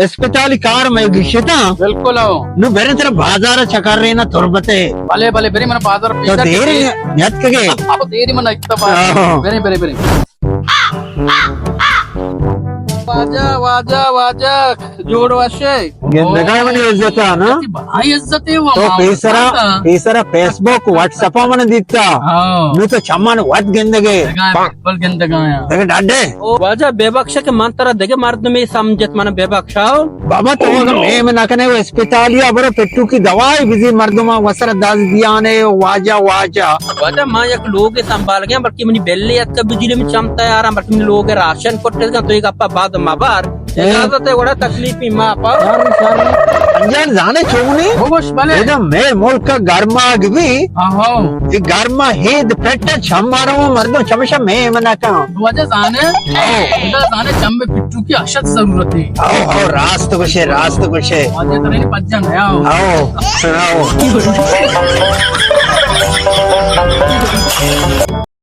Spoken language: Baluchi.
اسپتالی کار مئے گشتا۔ بالکل ہو۔ نو بریں ترا بازار چکر رینا تربتے۔ بلے، بلے، بریں من بازار تو پیدا دیر کرتے۔ نیت کگے۔ اب دیر من ایک دفعہ۔ ہاں۔ بریں، بریں، بریں۔ واجہ، واجہ، واجہ، جوڑ وشے۔ گندگا منی عزت آ نا۔ بھائی عزت ہے وہ تو ماما۔ پیسرا، پیسرا فیس بک، واٹس اپ من دیتا۔ ہاں۔ نو تو چمان وت گندگے۔ بل گندگا یا۔ دیکھ ڈاڈے۔ او واجہ بے بخش کہ من ترا دگہ مردمے سمجھت، من بے بخشاؤ۔ بابا تو اگر میم نہ کنے وہ اسپتالی ابرو پٹو کی دوائی بزی مردم وسر دز دیانے واجہ واجہ۔ واجہ ما یک لوگ سنبھال گیا بلکہ منی بلی اتک بجلی میں چمتا یارا بلکہ منی لوگ راشن کٹے گا تو ایک اپا بعد مبار۔ اجازت ہے، وڑا تکلیفی ما پا۔ شر، شر۔ انجان زانے چونے؟ بگوش بلے۔ ادا مئے ملک گرما گبی۔ آہو۔ یہ گرما ہید پٹا چم مارو مردم چمشا مئے منا کن۔ واجہ زانے؟ آہو۔ ادا زانے چم پٹو کی اشد ضرورت ہے۔ آہو، آہو، راست گوشے، راست گوشے۔ واجہ ترے پجا نیا ہو۔ آہو، سناؤ۔